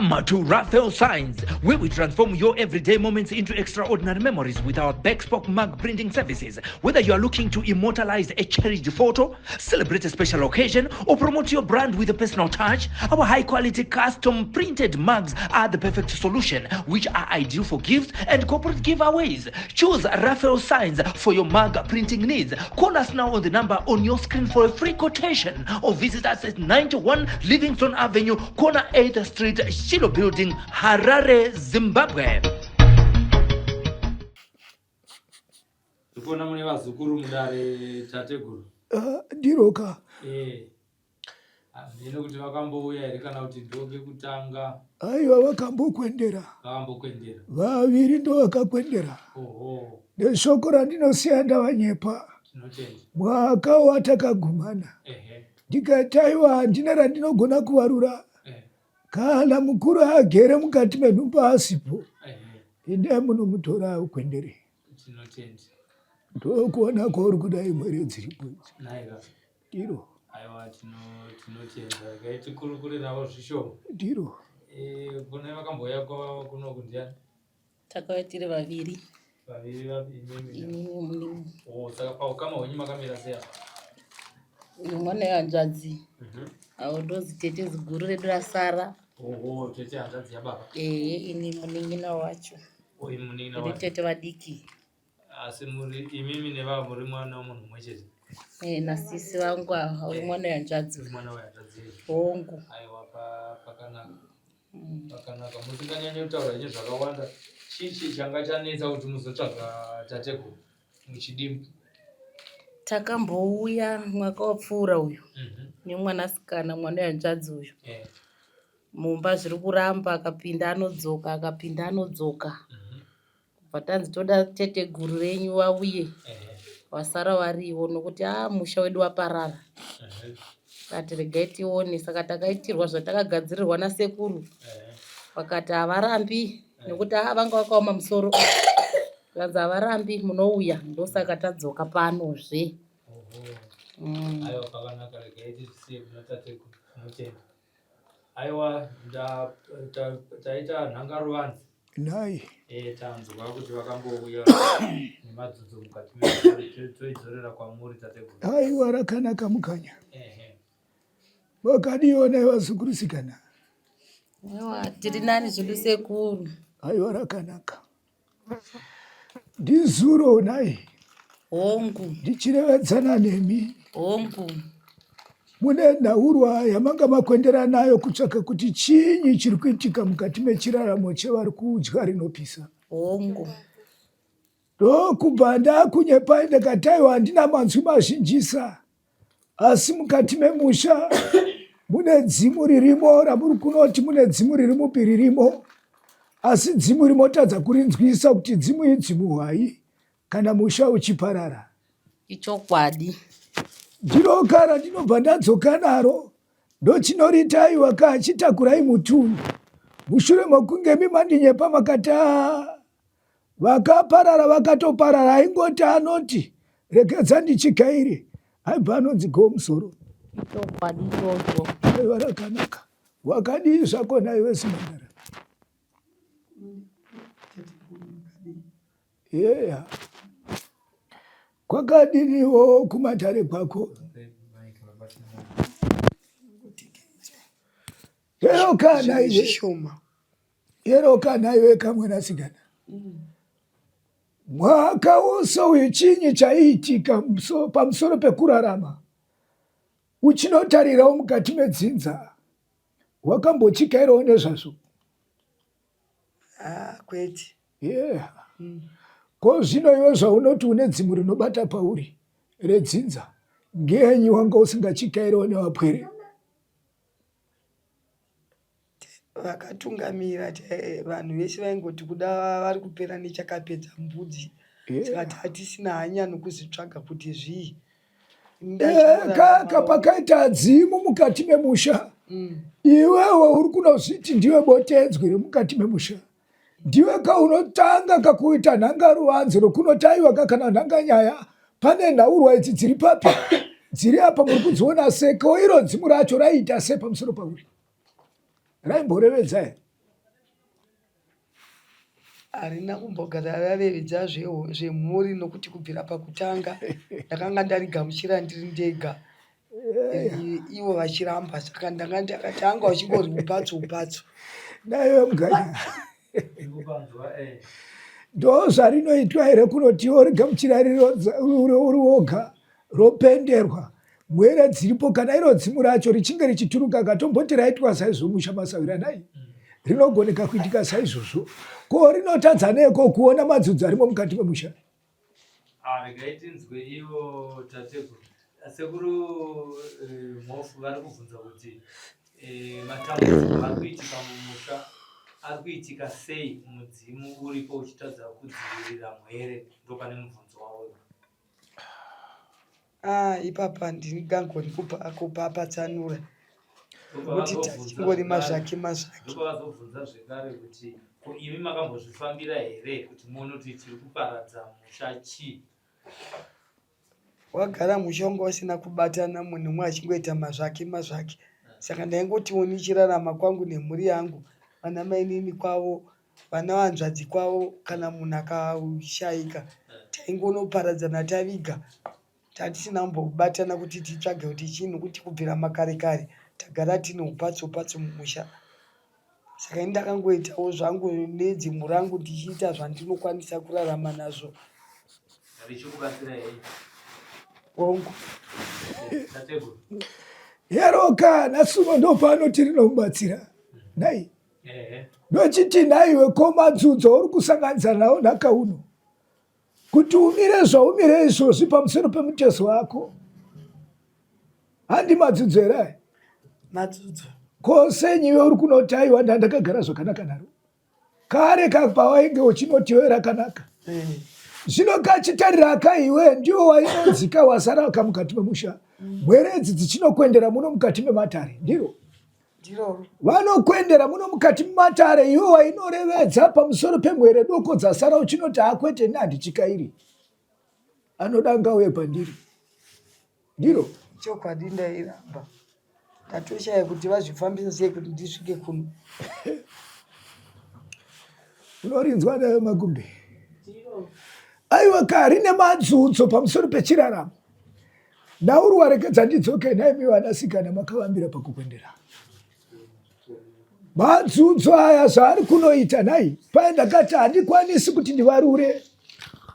Come to Raphael Signs, where we transform your everyday moments into extraordinary memories with our Bexpok mug printing services. Whether you are looking to immortalize a cherished photo, celebrate a special occasion, or promote your brand with a personal touch, our high quality custom printed mugs are the perfect solution, which are ideal for gifts and corporate giveaways. Choose Raphael Signs for your mug printing needs. Call us now on the number on your screen for a free quotation or visit us at 91 Livingston Avenue, corner 8th Street, Shiloh Building, Harare, Zimbabwe. Ndikuona mune vazukuru mudare tateguru. Ah, ndiroka. Eh. Hameno kuti vakambouya here kana kuti ndokekutanga. Aiwa vakambokwendera. Vakambokwendera. Vaviri ndovakakwendera. Oho. Neshoko randinosiya ndavanyepa. Tinotenda. Mwaka watakagumana. Ehe. Ndikati aiwa handina randinogona kuvarura. Eh. Kana mukuru agere mukati menhumba asipo. Ehe. Endai munomutora akwendere. Tinotenda. Ndokuona kwauri kudai mwere dziripo idzi. Naika. Ndiro. Aiwa tinotenda. Regai tikurukure navo zvishoma. Ndiro. Eh, kune vakambouya kunoku ndiani? Takauya tiri vaviri. Vaviri vapi imimi? Inini nemunin'ina. Oh, saka paukama hwenyu makamira sei apa? Uyu mwana wehanzvadzi. Avo ndozi tete ziguru redu rasara. Oho, tete hanzvadzi yababa. Ehe, ini munin'ina wacho. Oh, imi munin'ina Tiri wacho. tete vadiki. Asi muri imimi nevava muri mwana wemunhu mumwe chete? Eh, nasisi vangu ava, uri mwana wehanzvadzi. Uri mwana wehanzvadzi yenyu. Hongu. Aiwa, pakanaka. Pakanaka. Musinganyanye kutaura henyu zvakawanda. Chii chii changa chanetsa kuti muzotsvaga tateguru muchidimbu? Takambouya mwaka wapfuura uyu nemwanasikana mwana wehanzvadzi uyu. Mumba zviri kuramba akapinda anodzoka akapinda anodzoka. Kubva tanzi toda teteguru renyu vauye vasara variwo nokuti aa musha wedu waparara. Tikati regai tione saka takaitirwa zvatakagadzirirwa nasekuru vakati havarambi nokuti aa vanga vakaoma musoro. Zvikanzi havarambi munouya ndosaka tadzoka panozve. Aiwa pakanaka regai tisiye kuna tateguru tinotenda. Aiwa taita nhangaruvanze. Nhai. Eh, tanzwa kuti vakambouya nemadzudzo mukati memhuri toidzorera kwamuri tateguru. Aiwa rakanaka mukanya. Ehe. Vakadiwa nai vazukurusikana. Aiwa tiri nani zvedu sekuru. Aiwa rakanaka. Ndizuro nhai. Hongu. Ndichirevedzana nemi. Hongu. Mune nhaurwa yamanga makwendera nayo kutsvaka kuti chinyi chiri kuitika mukati mechiraramo chevari kudya rinopisa. Hongu. Ndokubva ndakunyepai ndikati aiwa handina manzwi mazhinjisa asi mukati memusha mune dzimu ririmo ramuri kunoti mune dzimu riri mupi ririmo asi dzimu rimotadza kurinzwisa kuti dzimu idzimu hwai kana musha uchiparara. Ichokwadi. Ndiro randinobva ndadzoka naro ndochinorita aiwa ka chitakurai muti uyu mushure mokunge mi mandinyepa makati aa vakaparara vakatoparara aingoti anoti regedza ndichikaire aibva anonzi go musoro. Ichokwadi ichocho. Aiwa rakanaka wakadii zvako naiwe simandara. Yeah. Kwakadiniwo kumatare kwako? Yero kana iwe. Yero kana iwe kamwanasikana. Mwaka wose uyu chinyi chaiitika pamusoro pekurarama uchinotarirawo mukati medzinza wakambochikairawo nezvazvo? Ah, kwete. Yeah. Ko zvino iwe zvaunoti une dzimu rinobata pauri redzinza ngenyi wanga usingachikairawo nevapwere? Vakatungamira vanhu vese vaingoti kuda vari kupera nechakapedza mbudzi. Saka tatisina hanya nokuzvitsvaga kuti zvii. Kaka pakaita dzimu mukati memusha iwewe uri kunozviti ndiwe botedzwi remukati memusha ndiwe kaunotanga kakuita nhangaruvanze rokunoti aiwa ka kana nhanganyaya pane nhaurwa idzi dziri papi dziri apa muri kudziona se ko iro dzimu racho raiita se pamusoro pauri raimborevedza here? Harina kumbogara rarevedza zvemhuri nokuti kubvira pakutanga ndakanga ndarigamuchira ndiri ndega ivo vachiramba saka ndanga ndakati anga uchingori upatso upatso. Naiwe muganya ndozvarinoitwa here kunoti iwe urigamuchira uri woga ropenderwa mhwere dziripo kana iro dzimu racho richinge richituruka katomboti raitwa saizvo musha masawira nhai rinogoneka kuitika saizvozvo ko rinotadza neko kuona madzudzo arimo mukati memusha ah, regai tinzwe ivo tateguru sekuru eh, mhofu vari kubvunza kuti eh, matambudziko ari kuitika mumusha ari kuitika sei mudzimu uripo uchitadza kudzivirira mhwere ndopane mubvunzo wavo Ah, ipapa handingangoni kupapatsanura nokuti tachingori mazvake mazvake. Ndopavazobvunza zvekare kuti ko imi makambozvifambira here kuti muone kuti chiri kuparadza musha chii? Wagara musha wanga usina kubatana munhu umwe achingoita mazvake mazvake saka ndaingotiwo nichirarama kwangu nemhuri yangu vana mainini kwavo vana hanzvadzi kwavo kana munhu akashaika taingonoparadzana taviga tatisina kumbobatana kuti titsvage kuti chii nokuti kubvira makare kare tagara tine upatso upatso mumusha saka ini ndakangoitawo zvangu nedzimu rangu ndichiita zvandinokwanisa kurarama nazvo hongu Heroka nhasi uno ndopaanoti rinomubatsira nhai Ndochiti nhaiwe ko madzudzo auri kusanganisa nawo nhaka uno kuti umire zvaumire izvozvi pamusoro pemutezo wako handi madzudzo here aya? Madzudzo. Ko senyiwe uri kunoti aiwa ndandakagara zvakanaka naro kare kapawainge uchinotiwe rakanaka eh. Zvino kachitarira akaiwe ndiwo wainonzika wasara kamukati memusha mhwere idzi dzichinokwendera muno mukati mematare ndiro Vanokwendera muno mukati mumatare iwe wainorevedza pamusoro pemwere doko dzasara uchinoti hakwete ini handichikairi anoda ngauye pandiri ndiro chokwadi ndairamba ndatoshaya kuti vazvifambisa sei kuti ndisvike kuno unorinzwa nayo makumbe aiwa ka rine madzudzo pamusoro pechiraramo Naurwa rekedza ndidzoke nhaimi vanasikana makavambira pakukwendera madzudzo aya zvaari kunoita nhai paye ndakati handikwanisi kuti ndivarure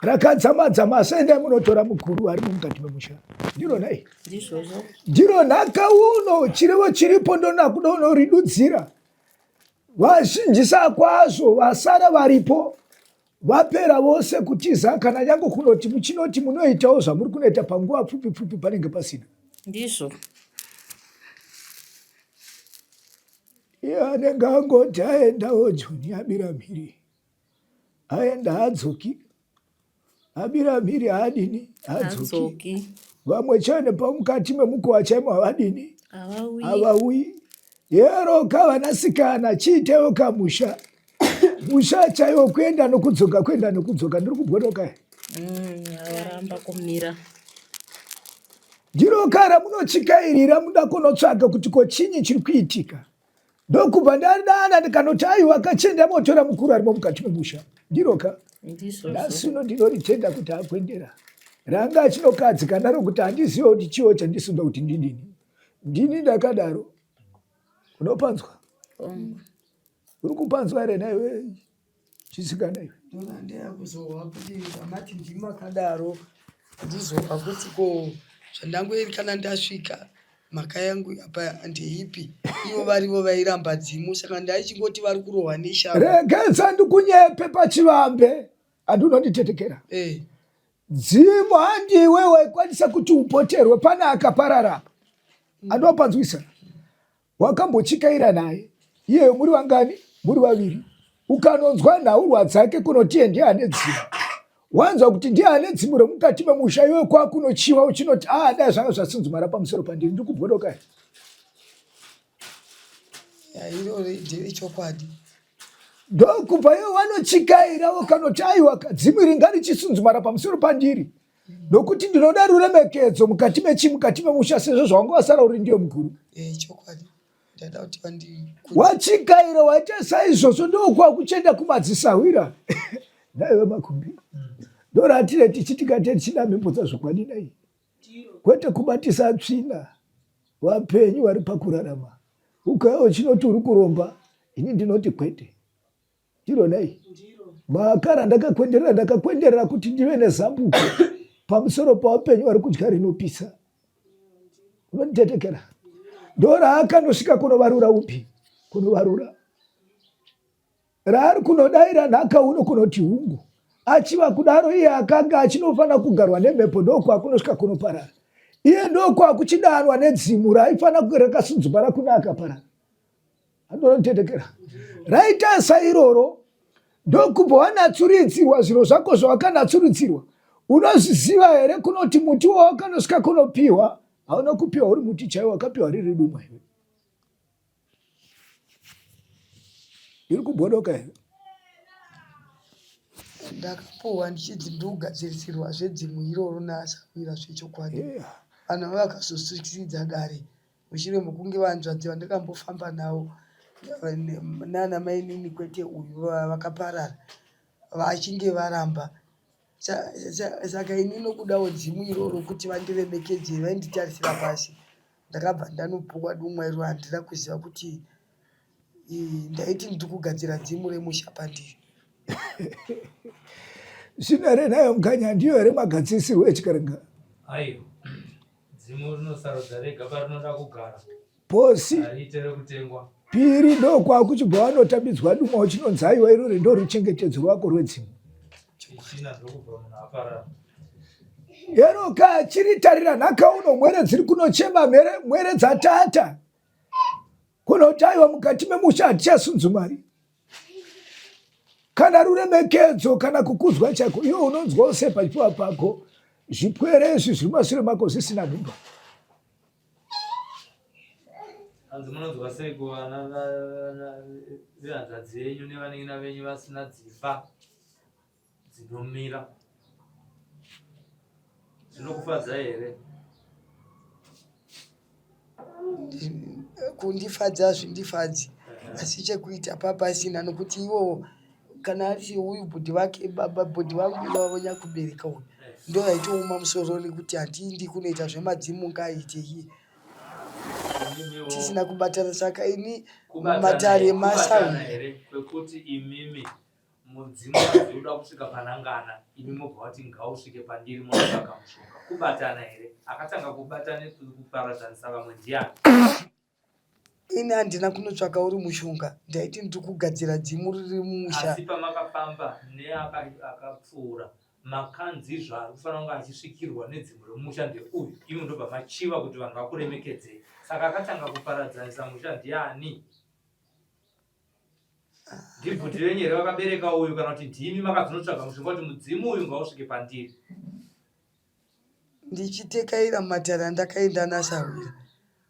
rakadzamadzama asi endai munotora mukuru arimo mukati memusha ndiro nhai ndiro nhaka uno chirevo chiripo ndonakuda unoridudzira vazhinjisa kwazvo vasara varipo Vapera vose kutiza kana nyange kunoti muchinoti munoitawo zvamuri kunoita panguva pfupi pfupi panenge pasina. Ndizvo. Iye anenge angoti aendawo Joni abira mhiri. Aenda haadzoki. Abira mhiri haadini haadzoki. Vamwe chane pamukati memukowa chaimo havadini havauyi. Yeroka vanasikana chiitewo kamusha. Musha chaiwo kuenda nokudzoka kuenda nokudzoka ndiri kubwodoka. Avaramba kumira. Ndiro kara munochikairira muda kunotsvaga kuti ko chinyi chiri kuitika. Ndokubva ndadana ndikanoti aiwa kachienda motora mukuru arimo mukati memusha. Ndiroka. Nhasi uno ndinoritenda kuti akwendera. Ranga achinokadzika naro kuti handizive kuti chiwo chandisunda kuti ndidini. Ndini ndakadaro. Unopanzwa? Uri kupanzwa here nhaiwe chisikana iwe? Ndona ndeyakuzorwa kuti zvamati ndimakadaro ndizorwa kuti ko zvandangoerekana ndasvika mhaka yangu apa ndeipi ivo varivo vairamba dzimu saka ndaichingoti vari kurohwa neshava. Regedza ndikunyepe pachivambe handi unonditetekera eh. Dzimu handi iwe waikwanisa kuti upoterwe pane akaparara apa andopanzwisa wakambochikaira naye iyeyo muri vangani muri vaviri ukanonzwa nhaurwa dzake kunotiye ndiye ane dzimu wanzwa kuti ndiye ane dzimu remukati memusha iwe kwakunochiwa uchinoti a ah, dai zvanga zvasinzumara pamusoro pandiri ndikubvodoka chokwadi ndokubva iwe wanochikaira ukanoti aiwa dzimu iri ngarichisunzumara pamusoro pandiri nokuti ndinoda ruremekedzo mukati mechi mukati memusha sezvo zvawanga wasara uri ndiyo mukuru eh, chokwadi. Ndaida kuti vandikudze. Wachikaira waita saizvozvo ndokwakuchenda kumadzisahwira naiwe makumbi ndoratire tichiti kate tichida mhimbo dzazvokwadi nai kwete kubatisa tsvina vapenyu vari pakurarama ukauya uchinoti uri kuromba ini ndinoti kwete ndiro nei makara ndakakwenderera ndakakwenderera kuti ndive nezambuko pamusoro pavapenyu vari kudya rinopisa unonditetekera ndoraakanosvika kunovarura upi kunovarura raari kunodaira nhaka uno kunoti hungu achiva kudaro iye akanga achinofanira kugarwa nemhepo ndokwakunosvika kunoparara iye ndokwakuchidanwa nedzimu raaifanira kunge rakasunzumara kuna akaparara andonotendekera raita sairoro ndokubva wanatsuridzirwa zviro zvako zvawakanatsuridzirwa unozviziva here kunoti muti wawakanosvika kunopiwa hauna kupiwa uri muti chaiwo wakapiwa riri dumwa iwe iri kubodoka here Ndakapuhwa ndichinzi ndikugadzirisirwa zvedzimu iroro naasahwira zvechokwadi. Vanhu ava vakazosvikisidza dare mushure mekunge vanzvadzi vandakambofamba navo nana mainini kwete uyu vakaparara vachinge varamba. Saka ini nokudawo dzimu iroro kuti vandiremekedze vainditarisira pasi ndakabva ndanopuwa dumwa iro handina kuziva kuti ndaiti ndiri kugadzira dzimu remusha pandiri. Zvino here nayo mukanya ndiyo here magadzirisirwo echikaranga? Aiwa, dzimu rinosarudza rega parinoda kugara. Posi Hariite rekutengwa. Piri ndokwakuchibva wanotambidzwa duma uchinonzi aiwa irori ndoruchengetedzo rwako rwedzimu. Chishina ndokubva munhu aparara. Yeroka chiritarira nhaka uno mwere dziri kunochema mhere mwere dzatata. Kunoti aiwa mukati memusha hatichasunzumari kana ruremekedzo kana kukudzwa chako iwe unonzwa use pachipfuva pako zvipwere izvi zviri mashure mako zvisina nhumba. Hanzi munonzwa sei kuvana vehanzvadzi yenyu nevanin'ina venyu vasina dzimba dzinomira zvinokufadza here? Kundifadza hazvindifadzi asi chekuita papasina nokuti ivowo kana ari uyu bhudhi vake baba bhudhi vangu ivavo nyakubereka uyu ndovaitooma musoro nekuti handiendi kunoita zvemadzimu ngaaite iye tisina kubatana saka ini matare masahwira here kwekuti imimi mudzimu wanzi uda kusvika panangana imi mobva wati ngausvike pandiri monotsvaga mushonga kubatana here akatanga kubatana kuparadzanisa vamwe ndiani Ini handina kunotsvaka uri mushonga ndaiti ndiri kugadzira dzimu riri mumusha. Asi pamakafamba neakapfuura makanzi zvaari kufanira kunge achisvikirwa nedzimu remusha ndeuyu imi ndobva machiva kuti vanhu vakuremekedzei saka akatanga kuparadzanisa musha ndiani ndibhuti venyu here vakabereka uyu kana kuti ndimi makazonotsvaga mushonga kuti mudzimu uyu ngausvike pandiri Ndichitekaira mumatare andakaenda nasahwira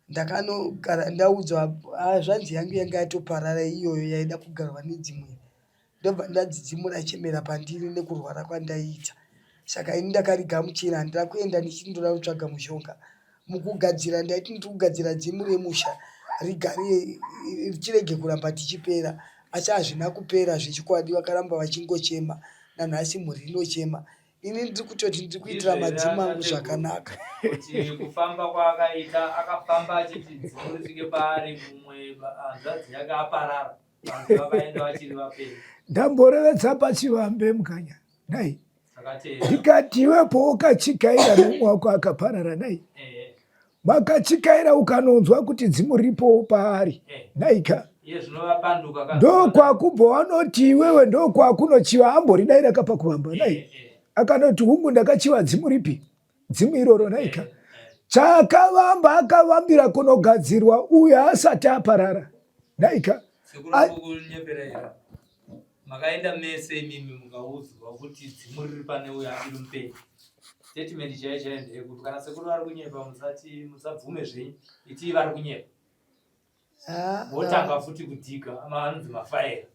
ndakanogara ndaudzwa hazvanzi yangu yanga yatoparara iyoyo yaida kugarwa nedzimwe ndobva ndanzi dzimu rachemera pandiri nekurwara kwandaiita saka ini ndakarigamuchira handina kuenda ndichiti ndoda kutsvaga mushonga. Mukugadzira ndaiti ndiri kugadzira dzimu remusha rigare tirege kuramba tichipera asi hazvina kupera zvechokwadi vakaramba vachingochema nanhasi mhuri inochema. Ini ndiri kutoti ndiri kuitira madzimu angu zvakanaka. Kuti kufamba kwaakaita akafamba achiti dzimu risvike paari mumwe hanzvadzi yake aparara vanhu vakaenda vachiri vapenyu. Ndamborevedza pachivambe mukanya nhai ndikati iwepo ukachikaira nemumwe wako akaparara nhai makachikaira ukanonzwa kuti dzimu ripo paari eh. nhaika ndokwakubva wanoti iwewe ndokwakunochiva amboridaira kapa kuvamba nhai eh, eh. akanoti hungu ndakachiva dzimu ripi dzimu iroro nhaika chakavamba akavambira kunogadzirwa uyo asati aparara nhaika Makaenda mese imimi mukaudzwa kuti dzimu riri pane uyo achiri mupenyu. Statement chaiyo chaiyo ndeyekuti kana sekuru vari kunyepa musati musabvume zvenyu itii vari kunyepa. Ah, Votanga futi kudhiga anonzi mafaera.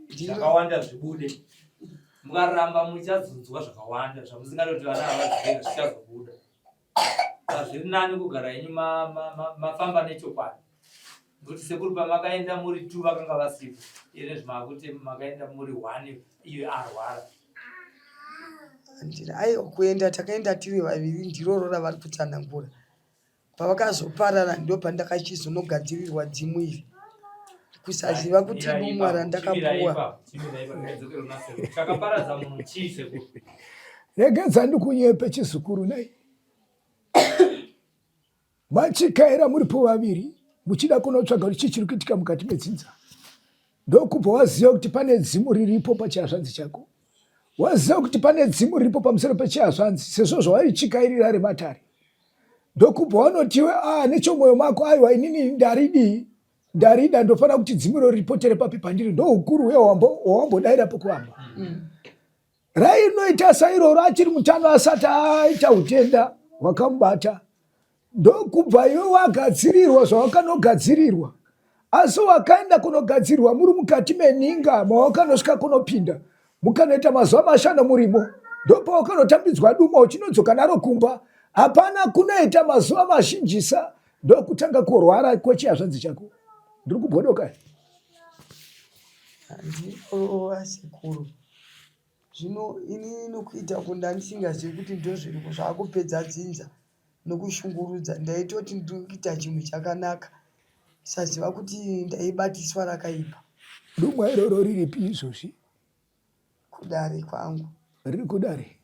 Zvakawanda zvibude. Mukaramba muchazonzwa zvakawanda zvamusingatoti vana havazive zvichazobuda. Zviri nani kugara henyu mafamba nechokwadi. Nokuti sekuru pamakaenda muri two vakanga vasipo. Iyezvi makuti makaenda muri one iye arwara. Handina aiwa kuenda takaenda tiri vaviri ndiroro ravari kutsanangura. Pavakazoparara ndopandakachizonogadzirirwa dzimu iri. Kusaziva kuti dumwa randakapuwa. Chakaparadza munhu chii sekuru? Regedza ndikunyepe chizukuru nei. Machikaira muripo vaviri muchida kunotsvaga kuti chii chiri kuitika mukati medzinza. Ndokubva waziva kuti pane dzimu riripo pachihazvanzi chako. Waziva kuti pane dzimu riripo pamusoro pechihazvanzi sezvo zvawaichikairira rematare. Ndokubva wanotiwe ah nechomwoyo mako aiwa inini ndaridii ndarida ndofanira kuti dzimu iro ripotere papi pandiri ndohukuru huya hwawambodaira pekuvamba. Rainoita sairoro achiri mutano asati aita utenda hwakamubata ndokubva iwe wagadzirirwa zvawakanogadzirirwa asi wakaenda kunogadzirwa muri mukati meninga mawakanosvika kunopinda mukanoita mazuva mashanu murimo ndopawakanotambidzwa duma uchinodzoka naro kumba hapana kunoita mazuva mazhinjisa ndokutanga kurwara kwechihazvanzi chako ndiri kubhodoka Handiro asekuru Zvino ini nokuita uku ndandisingazivi kuti ndozviri zvakupedza dzinza nokushungurudza. Ndaitoti ndiri kuita chinhu chakanaka saziva kuti ndaibatiswa rakaipa. Dumwa iroro riripi izvozvi? Kudare kwangu. Riri kudare?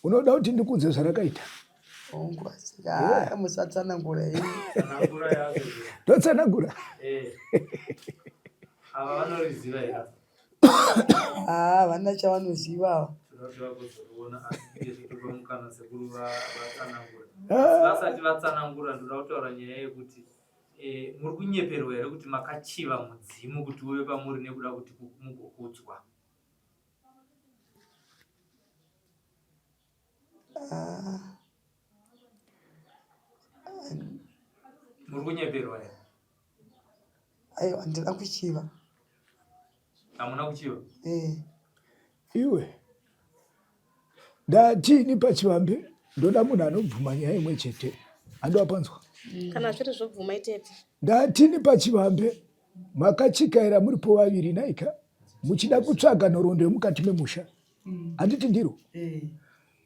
Unoda kuti ndikuudze zvarakaita? Hongu asi haa musatsanangura henyu. Tsanangura yacho. Ndotsanangura. Eh. Ava vanoriziva here ava? Haa havana chavanoziva ava. Tinoda kuzoriona asi izvi topa mukana sekuru vatsanangura. Asi vasati vatsanangura ndoda kutaura nyaya yekuti eh, muri kunyeperwa here kuti makachiva mudzimu kuti uve pamuri nekuda kuti mugokudzwa? Ah. Muri kunyeperwa here? Aiwa handina kuchiva. Hamuna kuchiva? Eh. Iwe ndati ini pachivambe ndoda munhu anobvuma nyaya imwe chete andoapanzwa Kana zviri zvobvuma itete. Ndati ini pachivambe makachikaira muripo vaviri naika muchida kutsvaga nhoroondo yemukati memusha handiti ndiro Eh.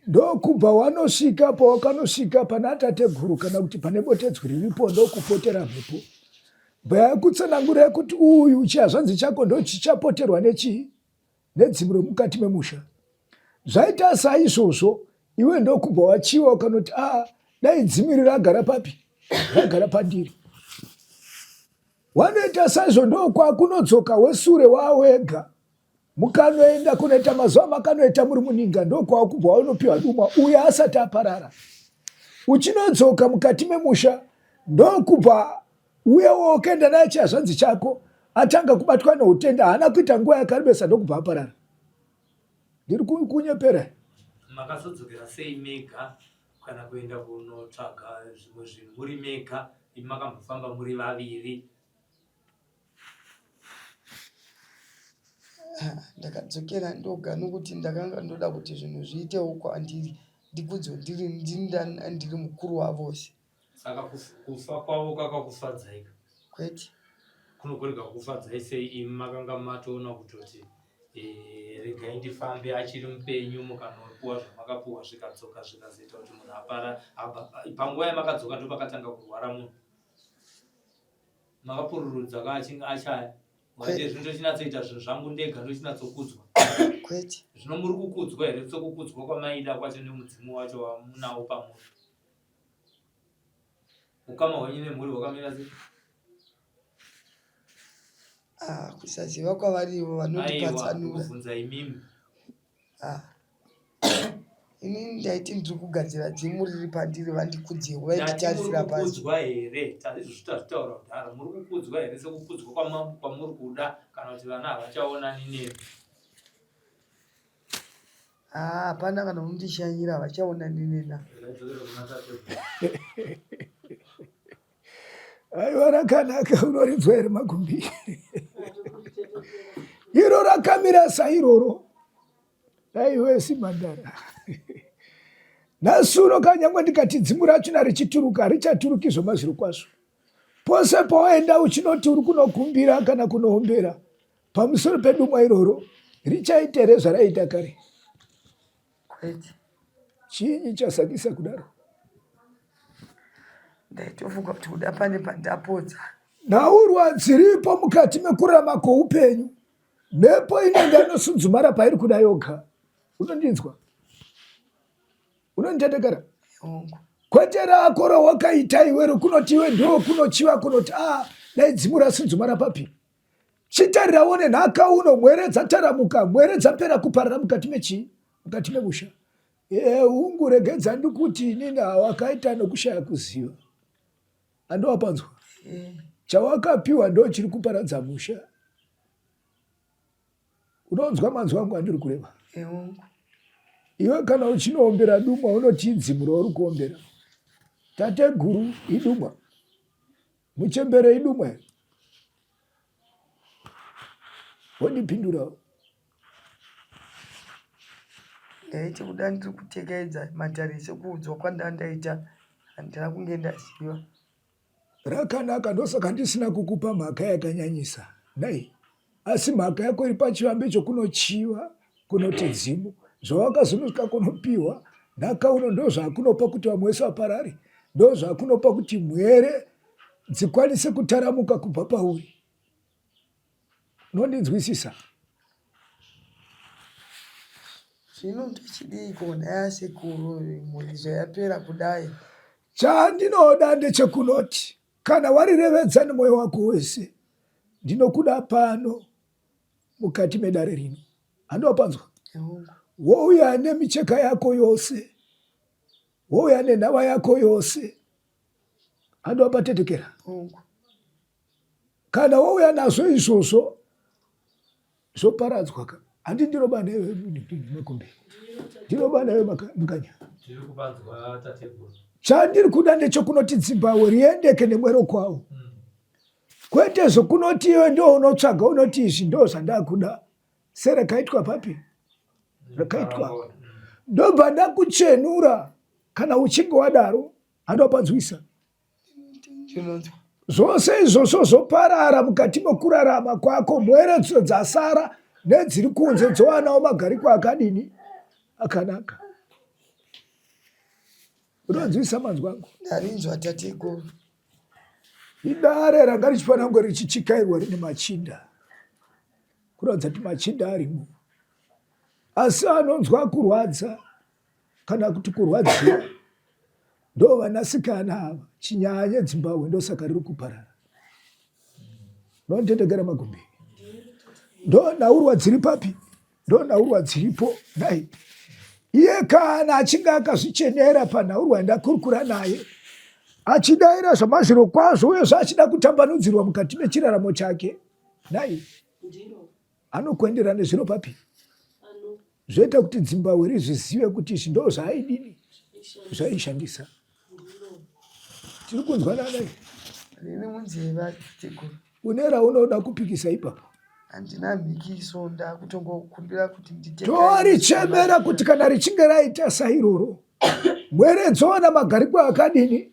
Ndokubva wanosvika pawakanosvika pana tateguru kana kuti pane botedzwi riripo ndokupotera mhepo. Bva yakutsanangurira kuti uyu chihazvanzi chako ndochichapoterwa nechii nedzimu romukati memusha. Zvaita saizvozvo iwe ndokubva wachiwa ukanoti a ah, dai dzimu iri ragara papi ragara pandiri. Wanoita saizvo ndokwakunodzoka wesure wawega Mukanoenda kunoita mazuva makanoita muri muninga ndokwakubva waunopiwa dumwa uyo asati aparara. Uchinodzoka mukati memusha ndokubva uye wokuenda naye chihazvanzi chako atanga kubatwa neutenda haana kuita nguva yakarebesa ndokubva aparara. Ndiri kunyepera. Makazodzokera sei mega kana kuenda kunotsvaga zvimwe zvinhu muri mega imi makambofamba muri vaviri? Ndakadzokera ndoga nokuti ndakanga ndoda kuti zvinhu zviitewo kwandiri ndikudzwe ndiri ndini ndiri mukuru wavose. Saka kufa kwavo kwakakufadzai ka? Kwete. Kunogorega kukufadzai sei imi makanga matoona kutoti eh, regai ndifambe achiri mupenyu mukanopuwa zvamakapuwa zvikadzoka zvikazoita kuti munhu apara panguva yamakadzoka ndopakatanga kurwara munhu. Makapururudza ka achinge achaya. Manje zvino ndochinatsoita zvinhu zvangu ndega ndochinatsokudzwa. Kwete. Zvino muri kukudzwa here sokukudzwa kwamaida kwacho nemudzimu wacho wamunawo pamuri? Ukama hwenyu nemhuri hwakamira sei? Ah, kusaziva kwavari ivo vanondipatsanura. Aiwa, kubvunza imimi. Ah. Ini ndaiti ndiri kugadzira dzimu riri pandiri vandikudzewo vainditarisira pasi. Kukudzwa here? Izvozvo tazvitaura kudhara. Muri kukudzwa here sekukudzwa kwamuri kuda kana kuti vana havachaonani nemi? Ah, hapana kana unondishanyira havachaonani nena. Aiwa rakanaka unorinzwa here magumbi? Iro rakamira sairoro. Aiwe simhandara. Nhasi uno kanyangwe ndikati dzimu rachona richituruka harichaturuki zvomazviro kwazvo. Pose pawaenda uchinoti uri kunokumbira kana kunoombera pamusoro pedumwa iroro, richaita here zvaraiita kare? Kwete. Chiinyi chasakisa kudaro? Ndaitofunga kuti kuda pane pandapodza. Nhaurwa dziripo mukati mekurarama kwoupenyu. Mhepo inenge inosunzumara pairi kuda yoga. Unondinzwa? Unonditetekera? Hongu. Kwete rako rawakaita iwe rokunoti iwe ndo kunochiva kunoti a ah, dai dzimu rasunzumara papi. Chitarira wone nhaka uno mwere dzataramuka, mwere dzapera kuparara mukati mechii? Mukati memusha. E, hungu regedza ndikuti inini hawakaita nokushaya kuziva. Andowapanzwa? Chawakapiwa ndo chiri kuparadza musha. Unonzwa manzwi angu andiri kureva? Iwe kana uchinoombera dumwa unoti idzimu rauri kuombera. Tateguru idumwa. Muchembere idumwa here? Wondipindurawo. Ndaiti kuda ndiri kutekaidza matare sekuudzwa kwandandaita handina kunge ndaziva. Rakanaka ndosaka ndisina kukupa mhaka yakanyanyisa nhai asi mhaka yako iri pachivambe chokunochiva kunoti dzimu zvawakazonosvika kunopiwa nhaka uno ndozvakunopa kuti vamwe vese vaparare ndozvakunopa kuti mhwere dzikwanise kutaramuka kubva pauri unondinzwisisa Zvino ndochidiiko nhai asekuru mhuri zvayapera kudai? Chandinoda ndechekunoti kana warirevedza nemwoyo wako wese, ndinokuda pano mukati medare rino. Handiwapanzwa? Wouya nemicheka yako yose, wouya nenhava yako yose. Handiwapatetekera? Kana wouya nazvo izvozvo zvoparadzwa ka handi ndiroba newe makumbi ndiroba newe mukanya chandiri kuda ndechokunoti dzimbahwe riendeke nemwero kwawo hmm. kwete zvokunoti iwe ndo unotsvaga unoti izvi ndo zvandakuda serakaitwa papi rakaitwa hmm. ndobva ndakuchenura kana uchinge wadaro handopanzwisa Zvose izvozvo zvoparara mukati mokurarama kwako, mweredzo dzasara nedziri kunze dzowanawo magariko akadini akanaka. Unonzwisa manzwi angu? Ndarinzwa tateguru. Idare ranga richifanira kunge richichikairwa rine machinda, kuratidza kuti machinda arimo, asi anonzwa kurwadza kana kuti kurwadziwa ndo vanasikana ava chinyaya dzimbahwe ndosaka riri kuparara nondendegera magumbi ndo nhaurwa dziri papi ndo nhaurwa dziripo nhai iye kana achinge akazvichenera panhaurwa yandakurukura naye achidaira zvamazviro kwazvo uyezve achida kutambanudzirwa mukati mechiraramo chake nhai anokuendera nezviro papi zvoita kuti dzimbahwe rizvizive kuti izvi ndo zvaaidini zvaishandisa tiri kunzwanana riri munzeve tateguru une raunoda kupikisa ipapo handina mhikiso ndakutongokumbira kuti ndite torichemera kuti kana richinge raita sairoro mwere dzoona magariko akadini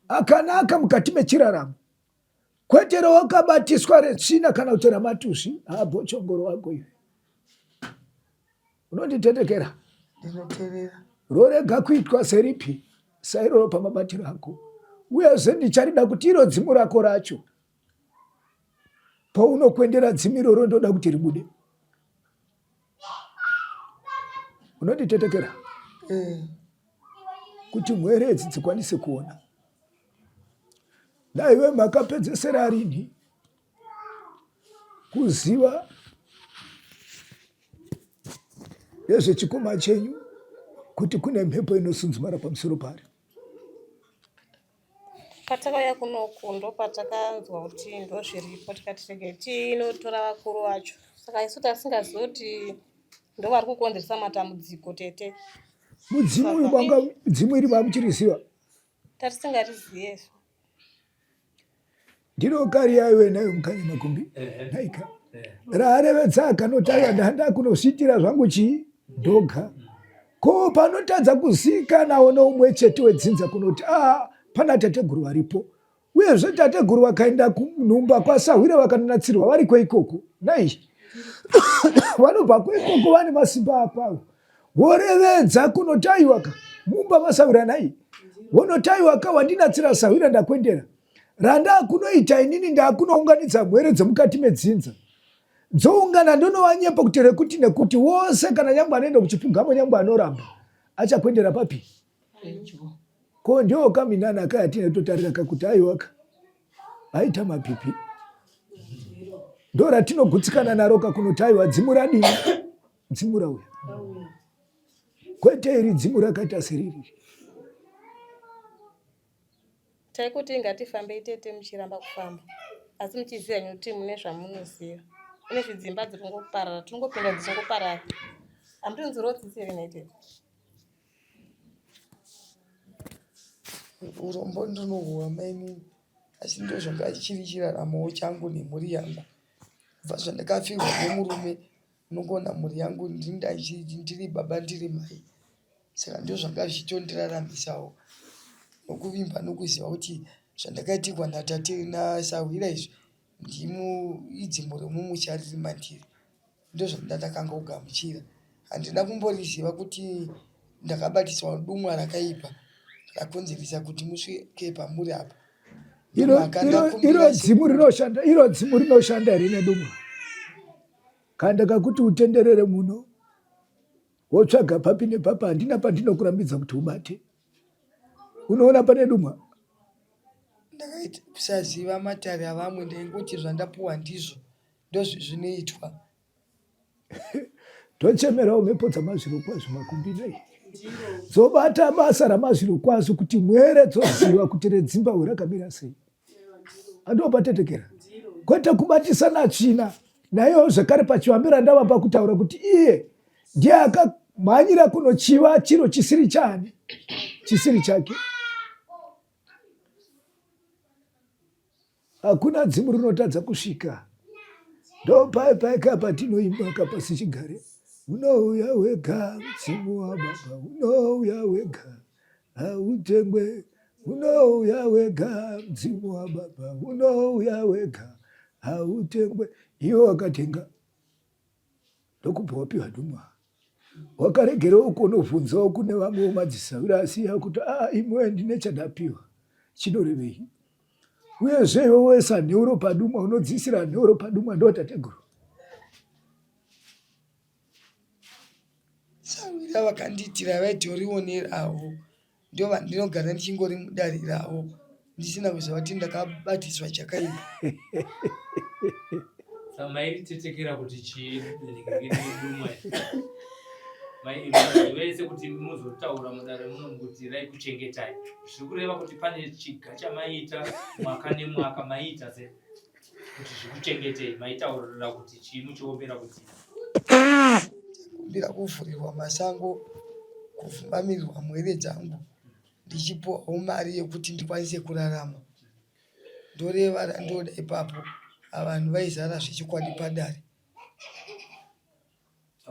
akanaka mukati mechiraramo kwete rawakabatiswa retsvina kana kuti ramatuzvi habhochongoro wako iwe unonditetekera ndinoterera rorega kuitwa seripi sairoro pamabatiro ako uyezve ndicharida kuti iro dzimu rako racho paunokwendera dzimu iroro ndoda kuti ribude unonditetekera eh. kuti mhwere idzi dzikwanise kuona Naiwe makapedzesera rinhi kuziva nezvechikoma chenyu kuti kune mhepo inosunzumara pamusoro pari? Patakauya kunoku ndopatakanzwa kuti ndozviripo tikati regai tinotora vakuru vacho saka isu tasingazivi kuti ndovari kukonzeresa matambudziko tete. Mudzimu uyu manga dzimu iri mamuchiriziva? Tatisingariziye isu. Ndiro kari yaive nayo mukanya makumbi naika raarevedza akanotanga ndanda kunosvitira zvangu chii ndoga ko panotadza kuziikanawo noumwe chete wedzinza kunoti a pana tateguru varipo. Uyezve tateguru vakaenda kunhumba kwasahwira vakanonatsirwa variko ikoko. Nai vanobva kuikoko vane masimba akwavo vorevedza kunotaiwaka mumba masahwira nai vonotaiwaka wandinatsira sahwira ndakwendera randakunoita inini ndakunounganidza mhwere dzemukati medzinza dzoungana ndonovanyepa kuti rekuti nekuti wose kana nyangwe anoenda kuchipfugamo nyangwe anoramba achakwendera papi ko ndiwo kaminana kaya tinototarira kakuti aiwaka aita mapipi ndo ratinogutsikana naro kakunoti aiwa dzimu radini dzimu rauya kwete iri dzimu rakaita seriri Taikuti ngatifambei tete muchiramba kufamba asi muchiziva henyu kuti mune zvamunoziva. Kune zvidzimba dziri kungoparara tingopinda dzichingoparara. Hamutonzwiriwo tsitsi here nhai tete? Urombo ndinohuhwa mainini asi ndozvanga chiri chiraramowo changu nemhuri yangu. Kubva zvandakafirwa nemurume unongoona mhuri yangu ndini ndiri baba ndiri mai. Saka ndozvanga zvichitondiraramisawo nokuvimba nokuziva kuti zvandakaitirwa natate nasahwira izvi ndimu idzimu remumusha riri mandiri. Ndozvandakangogamuchira. Handina kumboriziva kuti ndakabatiswa dumwa rakaipa rakonzeresa kuti musvike pamuri apa. Iro dzimu rinoshanda iro dzimu rinoshanda here nedumwa? Kana ndakakuti utenderere muno wotsvaga papi nepapi handina pandinokurambidza kuti ubate unoona pane dumwa ndakaita kusaziva matare avamwe ndaingoti zvandapuwa ndizvo ndozvizvinoitwa tochemerawo mhepo dzamazvirokwazvo makumbi nei dzobata basa ramazvirokwazvo kuti mwere dzoziva kuti redzimbahwe rakamira sei andopatetekera kwete kubatisana tsvina naiyewo zvekare pachivambi randava pakutaura kuti iye ndiye akamhanyira kunochiva chiro chisiri chani chisiri chake hakuna dzimu rinotadza kusvika ndopai paika patinoimba kapasichigare unouya wega mudzimu wababa unouya wega hautengwe unouya wega mudzimu wababa unouya wega hautengwe iwe wakatenga ndokubva wapiwa dumwa wakaregerewo kunovhunzawo kune vamwewo madzisahwira asiya kuti aa ah, imwe ndine chandapiwa chinorevei uyezve iwe wesa nheuro padumwa unodziisira nheuro padumwa ndo tateguru Sahwira vakandiitira vaitorionerawo ndovandinogara ndichingori mudare ravo ndisina kuziva kuti ndakabatiswa chakaipa. Saka mairitetekera kuti chii dumwa vese kuti muzotaura mudare muno kuti raikuchengetai zviri kureva kuti pane chiga chamaiita mwaka nemwaka maiita se kuti zvikuchengetei maitaurira kuti chii muchiombera kuti kumbira kuvhurirwa masango kuvhumbamirirwa mhwere dzangu ndichipuwawo mari yekuti ndikwanise kurarama ndoreva randoda ipapo vanhu vaizara zvechokwadi padare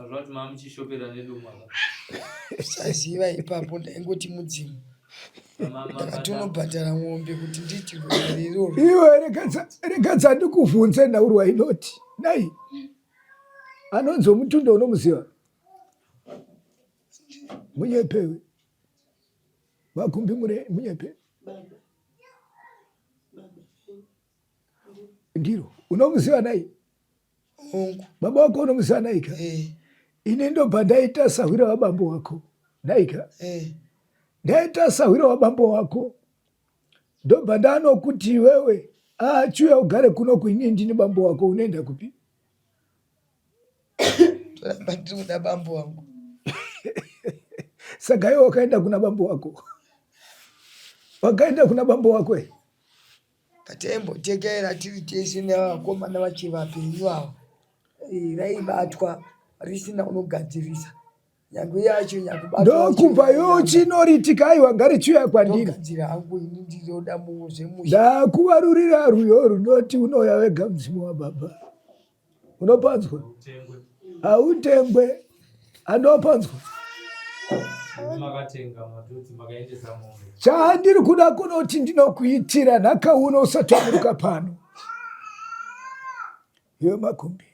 Hazvati mamuchishopera nedumwa. Saziva ipapo ndaingoti mudzimu. Ndakatonobhadhara mombe kuti ndiitirwe dare iroro. Iwe regadza ndikuvhunze nhaurwa inoti dai anonzi womutundo unomuziva munyepewe makumbi munyepe ndiro unomuziva nai Hongu. Baba wako unomuziva naika? Eh. Ini ndobva ndaita sahwira wabambo wako. Naika? Eh. Ndaita sahwira wabambo wako. Ndobva ndanokuti iwewe ah chiuya ugare kuno kuini ndini bambo wako unoenda kupi? Ndoramba ndiri kuna bambo wangu. Saka iwe wakaenda kuna bambo wako. Wakaenda kuna bambo wako eh? Pataimbotekera tiri tese nevakomana vachiri vapenyu ava eh, raibatwa risina unogadzirisa nyangwe yacho nyakubatwa ndokubva yo chinoritika aiwa ngarichiuya kwandiri ndogadzira hangu ini ndinoda zvemusha ndakuvarurira rwiyo runoti unouya wega mudzimu wababa unopanzwa hautengwe andopanzwa. Makatenga matutsi makaendesa mombe. Chandiri kuda kunoti ndinokuitira nhaka uno usati waburuka pano. Iwe makumbi.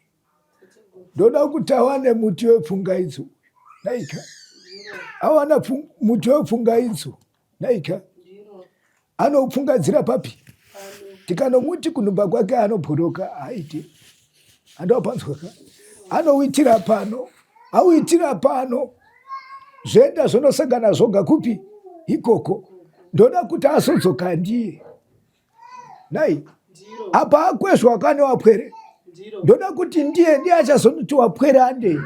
Ndoda kuti awane muti wepfungaidzo. Naika. Awana muti wepfungaidzo. Naika. Anopfungadzira papi? Tikanomuti kunhumba kwake anobhuruka haiti. Andopanzwaka. Anowitira pano. Awitira pano. Zvoenda zvonosangana zvoga kupi? Ikoko. Ndoda kuti azodzoka ndiye. Nai. Apa akwezwa kane wapwere. Ndoda kuti ndiye ndiye achazonoti wapwere andei.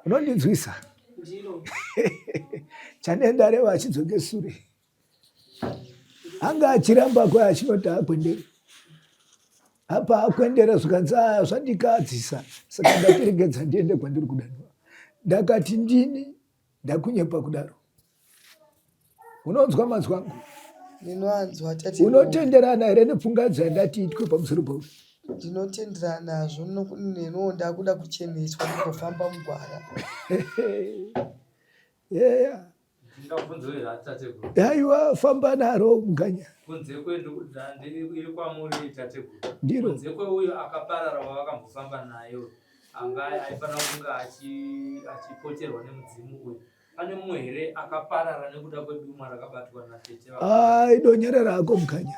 Unondinzwisa? Chanenda reva achidzoke sure. Anga achiramba kwa achinoti akwendere. Apa akwendera zvikanzi ah, zvandikadzisa saka ndatiregedza ndiende kwandiri kudanwa. Ndakati ndini ndakunyepa kudaro. Unonzwa manzwi angu? Ndinoanzwa tete. Unotenderana here nepfungwa dzandati itwe pamusoro pavo? Ndinotenderana nazvo neniwo ndakuda kucheneswa ndimbofamba mugwara. Yeah. Ndingabvunzewo here tateguru? Aiwa famba naro muganya. Kunze kwedu iri kwamuri tateguru. Ndiro. Kunze kweuyo akaparara wavakambofamba nayo anga aifanira kunge achipoterwa nemudzimu uyu. Pane mumwe here akaparara nekuda kwedumwa rakabatwa natete vako? Ah, idonyerera hako mukanya.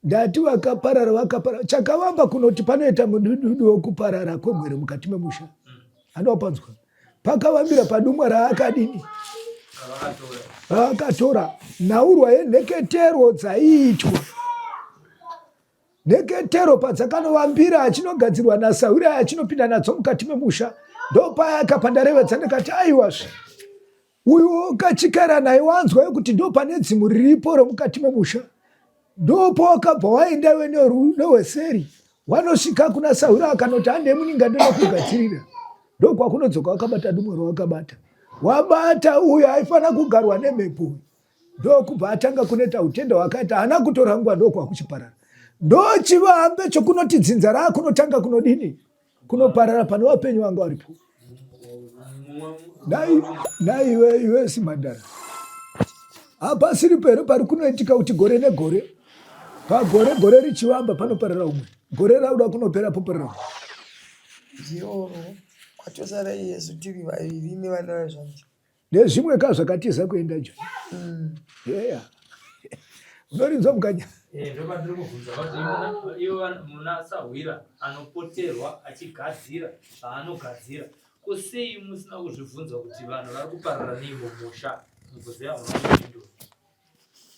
Ndati vakaparara vakaparara. Chakavamba kunoti panoita mudududu wokuparara kwemwere mukati memusha. Anopanzwa. Pakavambira padumwa raakadini? Raakatora. Nhaurwa yenheketero dzaiitwa. Nheketero padzakanovambira achinogadzirwa nasahwira achinopinda nadzo mukati memusha ndopaya akapa ndarevedza ndikati aiwazve uyu ukachikara naye wanzwa yekuti ndopane dzimu riripo romukati memusha ndopo wakabva waenda iwe neweseri wanosvika kuna sahwira akanoti handei muninga ndinokugadzirira ndokwakunodzoka wakabata dumwe rawakabata wabata uyo aifanira kugarwa nemhepo uyu ndokubva atanga kuneta utenda hwakaita haana kutora nguva ndokwakuchiparara ndochivambe chokunoti dzinza raakunotanga kunodini kunoparara pane vapenyu vanga varipo naiwe iwe simandara hapasiripo here pari kunoitika kuti gore negore pagore gore richivamba panoparara umwe gore rauda kunopera poparara umwe ndioro kwatosara iyesu tiri vaviri nevana vezvanzi Nezvimwe ka zvakatiza kuenda jo. Yeah. Unorinzwa mukanya. Eh, ndopandiri kubvunza kuti ivo muna sahwira anopoterwa achigadzira zvaanogadzira ko sei musina kuzvibvunza kuti vanhu vari kuparara nei mumusha mubvunzo yahamuna kupindura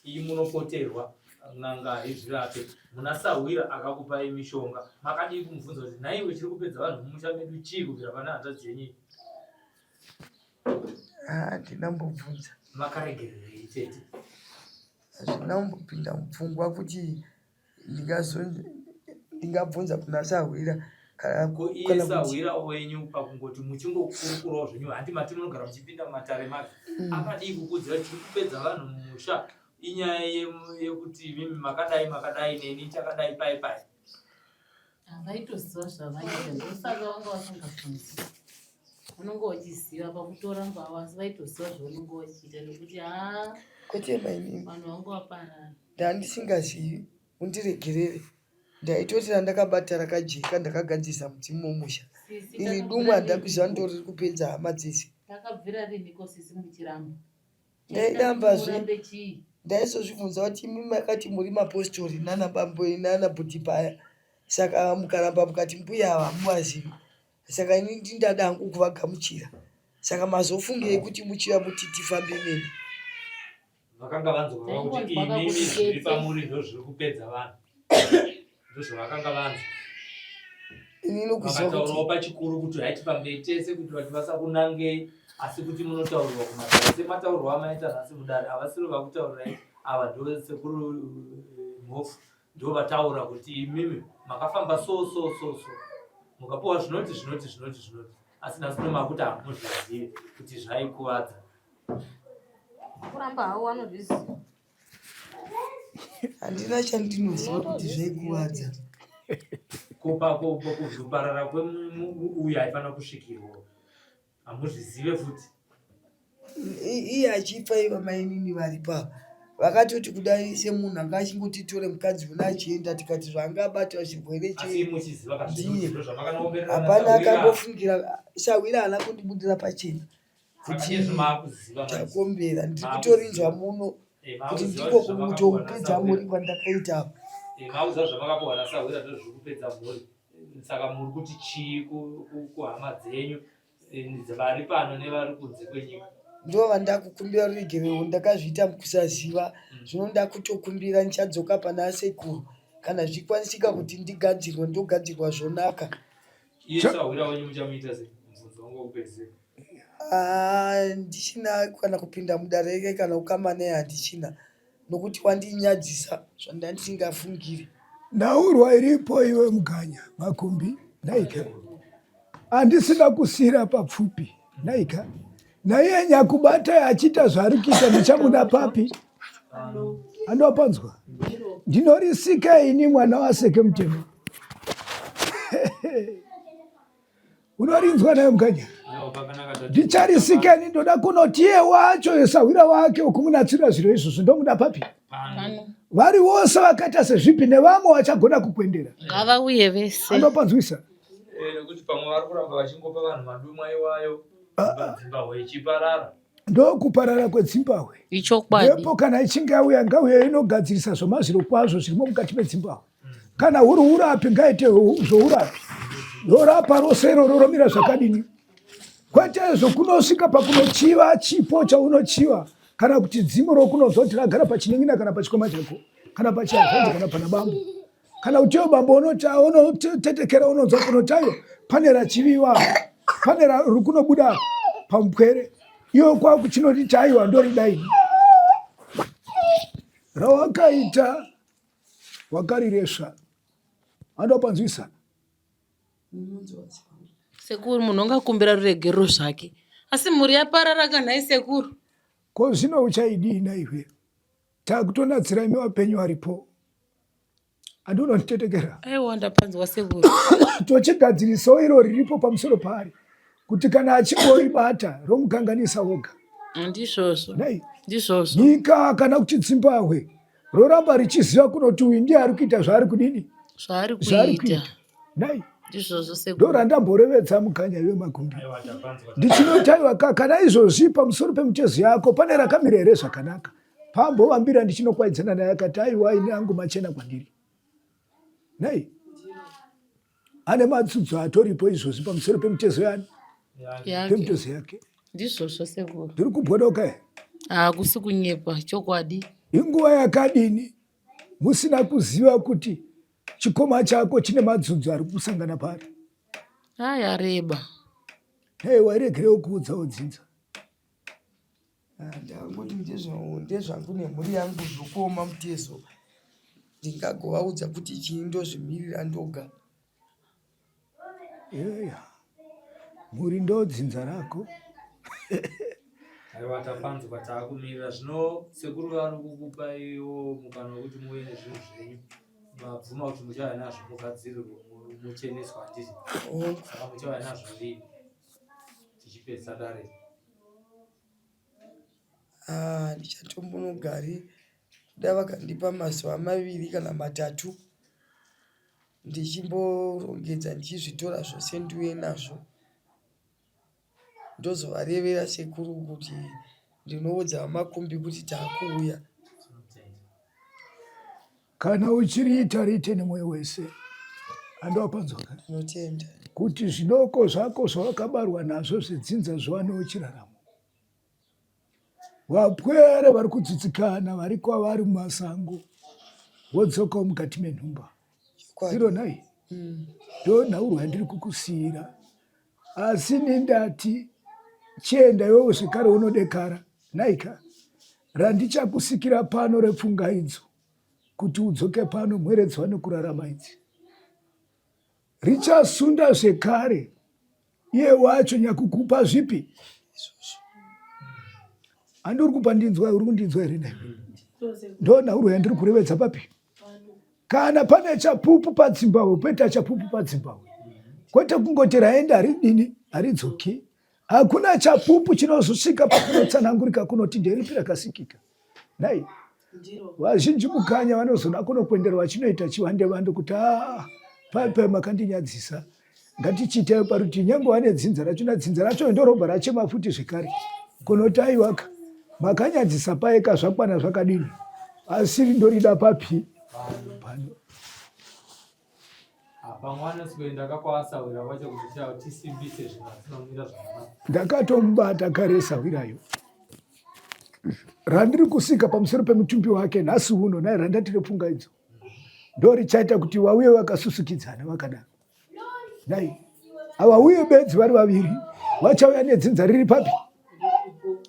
iyi munopoterwa n'anga haizvirape muna sahwira akakupai mishonga makadii kumubvunza kuti nhaiwe chiri kupedza vanhu mumusha medu chii kubvira pane hanzvadzi yenyu Handina kumbobvunza. Makaregererei tete? Hazvina kumbopinda mupfungwa kuti ndingabvunza kuna sahwira kana Ko iye kana kuti sahwira wenyu pakungoti muchingokurukurawo zvenyu hanti mati munogara muchipinda mumatare make akadii kukuudzira chiri kupedza vanhu mumusha inyaya yekuti imimi makadai makadai neni chakadai pai pai. Havaitoziva zvavaita ndosaka vanga vasingabvunzi. Unonge uchiziva pakutora mbava asi vaitoziva zvaunenge uchiita nekuti haa kwete mainini vanhu vanga vaparara. Ndandisingazivi undiregerere ndaitoti randakabata rakajeka ndakagadzirisa mudzimu wemusha Sisi iri takabvira dumwa handina kuziva riniko? ndoriri kupedza hama dzese Takabvira riniko sisi muchiramba? Ndairambazve Murambe chii? Ndaizozvibvunza kuti imi makati muri mapostori nana bambo nana bhudhi paya saka mukaramba mukati mbuya ava hamuvazivi saka ini ndindada hangu kuvagamuchira saka mazofungei kuti muchiva muti tifambe nemi. Vakanga vanzwa kuti imimi zviri pamuri ndozviri kupedza vanhu. Ndozvavakanga vanzwa. Ini nokuziva kuti Vakataurawo pachikuru kuti haitifambei tese kuti vati vasakunangei asi kuti munotaurirwa kumatare semataurwa amaita nhasi mudare havasiri vakutaurirai ava ndo sekuru eh, mhofu ndo vataura kuti imimi makafamba so so so so mukapiwa zvinoti zvinoti zvinoti zvinoti asi nhasi nomakuti hamuzvizive kuti zvaikuvadza Kuramba hawo vanozviziva. Handina chandinoziva kuti zvaikuvadza. Kuparara kweuyu aifanira kusvikirwa. Hamuzvizive futi. Iye achifa iva mainini varipo ava vakatoti kudai semunhu anga achingoti tore mukadzi una achienda tikati zvaanga abatwa chirwere chendiye hapana akambofungira sahwira haana kundibudira pachena kuti takombera ndiri kutorinzwa muno eh, kuti ndiko kutopedza mhuri kwandakaita apa eh, mauziva zvamakapuhwa nasahwira ndozvirikupedza mhuri saka muri kuti chii kuhama dzenyu eh, vari pano nevari kunze kwenyika ndo vandakukumbira ruregerero ndakazviita mukusaziva mm. zvino ndakutokumbira ndichadzoka pana asekuru kana zvichikwanisika kuti ndigadzirwe ndogadzirwa zvonaka iye sahwira wenyu muchamuita sei mubvunzo wangu wekupedzisira Ah, ndichina kana kupinda mudare reke kana kukama naye handichina nokuti wandinyadzisa zvandandisingafungiri. Nhaurwa iripo iwe Muganya Makumbi nhaika handisina kusiira papfupi nhaika naiye nyakubata achiita zvaari kuita ndichamuda papi andopanzwa ndinorisika ini mwana waseke mutema unorinzwa naye mukanya ndicharisikeni ndoda kunoti iye wacho sahwira wake wokumunatsira zviro izvozvo ndomuda papi vari vose vakaita sezvipi nevamwe vachagona kukwendera ngavauye vese anopanzwisa eh, nekuti pamwe vari kuramba vachingopa vanhu madumwa iwayo ah, ah. dzimbahwe ichiparara ndokuparara kwedzimbahwe ichokwadi mhepo kana ichinge yauya ngauye inogadzirisa zvomazviro kwazvo zvirimo mukati medzimbahwe kana huri urapi ngaite zvourapi rorapa rose iroro romira zvakadini kwete izvo kunosvika pakunochiva chipo chaunochiva kana kuti dzimu rokunonzwa kuti ragara pachinin'ina kana pachikoma chako kana pachihanzvadzi kana pana bambo kana kuti iyo bambo unotetekera unonzwa kunoti ayo pane rachiviwa pane rikunobuda pamupwere iyo kwakuchinoti chaiwa ndoridaini rawakaita wakariresva andopanzwisa sekuru munhu ungakumbira ruregerero zvake asi mhuri yaparara ka nhai sekuru ko zvino uchaidii naiwe takutonatsira imi vapenyu varipo andinonditetekera aiwa ndapanzwa sekuru tochigadzirisawo iro riripo pamusoro paari kuti kana achingoribata romukanganisa woga ndizvozvo nhai ndizvozvo nyika kana kuti dzimbahwe roramba richiziva kunoti uyu ndiye ari kuita zvaari kudini zvaari zvaari kuita kuita nhai ndizvozvo sekuru ndorandamborevedza mukanya vemakumbi ndichinotaiwa ka kana izvozvi pamusoro pemitezo yako pane rakamira here zvakanaka pambovambira ndichinokwayidzana naye akati aiwa ini angu machena kwandiri nei ane matsudzo atoripo izvozvi pamusoro pemitezo yani pemitezo yake ndizvozvo sekuru ndiri kubhodoka here hakusi kunyepa chokwadi inguva yakadini musina kuziva kuti chikoma chako chine madzudzo ari kusangana pari ayareba hey wairegerewo kuudzawo dzinza Ah, ndangoti ndezvangu nemhuri yangu zvokuoma mutezo ndingagovaudza kuti chii ndozvimirira ndoga yeah. mhuri ndodzinza rako aiwa tapanzwa taakumirira zvino sekuru vari kukupa iwo mukana wekuti muuye nezvinhu zvenyu mabvuma kuti muchauya nazvo mugadzirirwe mucheneswa handiti saka muchauya nazvo rini tichipedzisa dare Ah, ndichatombonogari kuda vakandipa mazuva maviri kana matatu ndichimborongedza ndichizvitora zvose ndiuye nazvo ndozovarevera sekuru kuti ndinoudza vamakumbi kuti takuuya. Kana uchiriita riite nemwoyo wese. Andopanzwa Ndinotenda. Kuti zvidoko zvako zvawakabarwa nazvo zvedzinza zviwanewo chiraramo. Vapwere vari kutsitsikana vari kwavari mumasango vodzokawo mukati menhumba. Iro nhai mm. ndonhaurwa yandiri kukusiyira asi ni ndati chienda iwewe zvekare unodekara nhaika randichakusikira pano repfungaidzo kuti udzoke pano mhwere dziwane kurarama idzi richasunda zvekare iye wacho nyakukupa zvipi handi uri kupa ndinzwa uri kundinzwa here naiwe ndonhaurwa yandiri kurevedza papi kana pane chapupu padzimbahwe poita chapupu padzimbahwe kwete kungoti raenda haridini haridzoki. Hakuna chapupu chinozosvika pakunotsanangurika kunoti nderipi rakasikika. Nhai vazhinji mukanya vanozoda kunokwendera vachinoita chivande vande kuti aa pai makandinyadzisa ngatichiitai paruti nyange vane dzinza racho nadzinza racho ndorobva rachema futi zvekare kunoti aiwaka makanyadzisa paeka zvakwana zvakadini asi ndorida papi pano. Ndakatomubata kare sahwirayo randiri kusika pamusoro pemutumbi wake nhasi uno naye randati repfungaidzo ndorichaita kuti vauye vakasusukidzana vakadaro Dai havauye bedzi vari vaviri, vachauya nedzinza riri papi?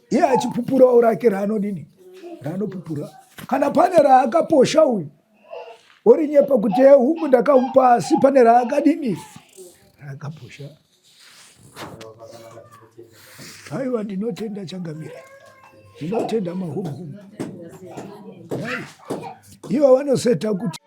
Iye achipupurawo rake raanodini, raanopupura. Kana pane raakaposha uyu orinyepa kuti ehungu ndakamupa, asi pane raakadini, raakaposha. Aiwa, ndinotenda changamire, ndinotenda mahumhumhu. Ivo vanoseta kuti.